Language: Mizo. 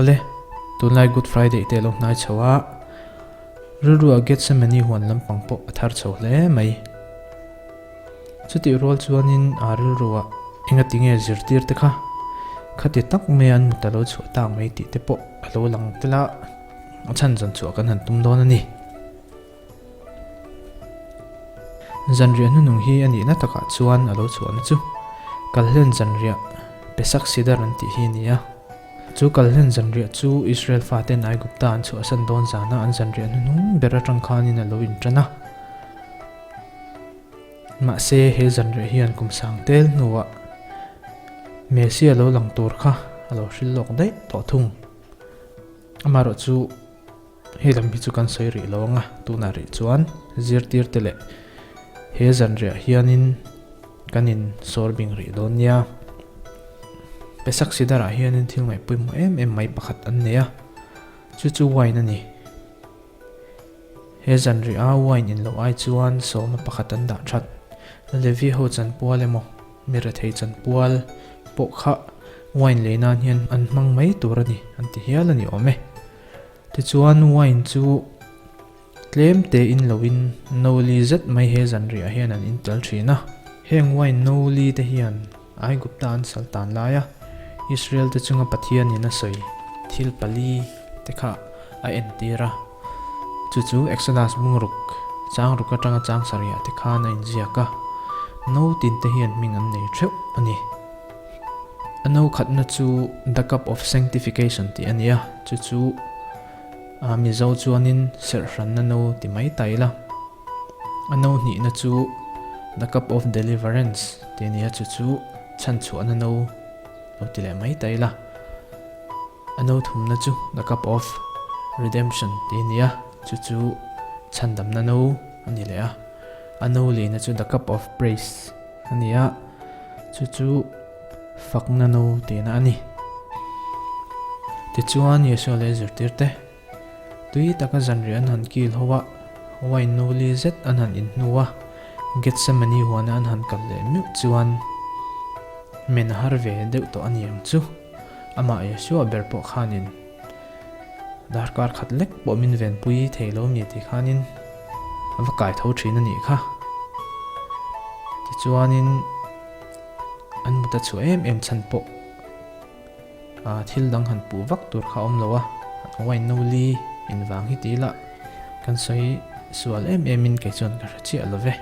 Awle, tunlai Good Friday te a lo hnai chho a, rilru ah Gethsemane huan lampang pawh a thar chho hle mai. Chutih rual chuanin a rilru ah engati nge zirtir te kha khati tak mai an mut a lo chhuah tak mai tih te pawh a lo lang tel a, a chhan zawn chhuah kan han tum dawn a ni. Zanriah hnunung hi a nihna takah chuan a lo chhuahna chu Kalhlen zanriah Pesach Seder an tih hi a ni a. Chu Kalhlen zanriah chu Israel faten Aigupta an chhuahsan dawn zana an zanriah hnuhnung ber atang khanin a lo intan a. Mahse he zanriah hian kum sang tel hnuah Messia lo lang tur kha a lo hrilh lawk daih tawh thung. Amaherawh chu. Hei lam hi chu kan sawi rih lo ang a, tunah rih chuan zirtir te leh he zanriah hianin kan in sawr bing rih dawn nia. Pesak Sidarah hianin thil ngaih pawimawh em em mai pakhat an nei a, chu chu wine a ni. He zanriah a wine in loh ai chuan sawma pakhat an dah that. Levi ho chanpual emaw, mi rethei chanpual pawh kha wine lei nan hian an hmang mai tur a ni an ti hial a ni awm e. Tichuan wine chu tlem te in loin no li zet mai he zanriah hian an intel thin a. Heng wine no li te hian Aigupta an sal tan laia Israel te chunga Pathianin a sawi thil pali te kha a entir a. Chu chu Exodus bungruk chang ruk atanga chang sarihah te khan a inziak a. No tin te hian hming an nei theuh a ni. A no khatna chu The Cup of Sanctification tih a ni a, chu chu a Mizo chuanin serhhranna no ti mai ta ila. A no hnihna chu The Cup of Deliverance tih a ni a, chu chu chhanchhuahna no lo ti leh mai ta ila. A no thumna chu The Cup of Redemption tih a ni a, chu chu chhandamna no a ni leh a. A no lehna chu The Cup of Praise a ni a. Chu chu fakna no tihna a ni. Tichuan, Yeshua leh zirtirte tui taka zanriah an han kil ho a, wine no li zet an han in hnu a, Gethsemane huana an han kal leh meuh chuan men a har ve deuh tawh a ni ang chu. Amah Yeshua ber pawh khanin darkar khat lek pawh min venpui thei lo mi tih khanin a va kai tho thin a nih kha. Tichuanin an mut a chhuah em em chhan pawh thil dang han puh vak tur kha a awm lo a, wine no li in vang hi ti ila kan sawi sual em em in kei chuan ka hre chiah lo ve.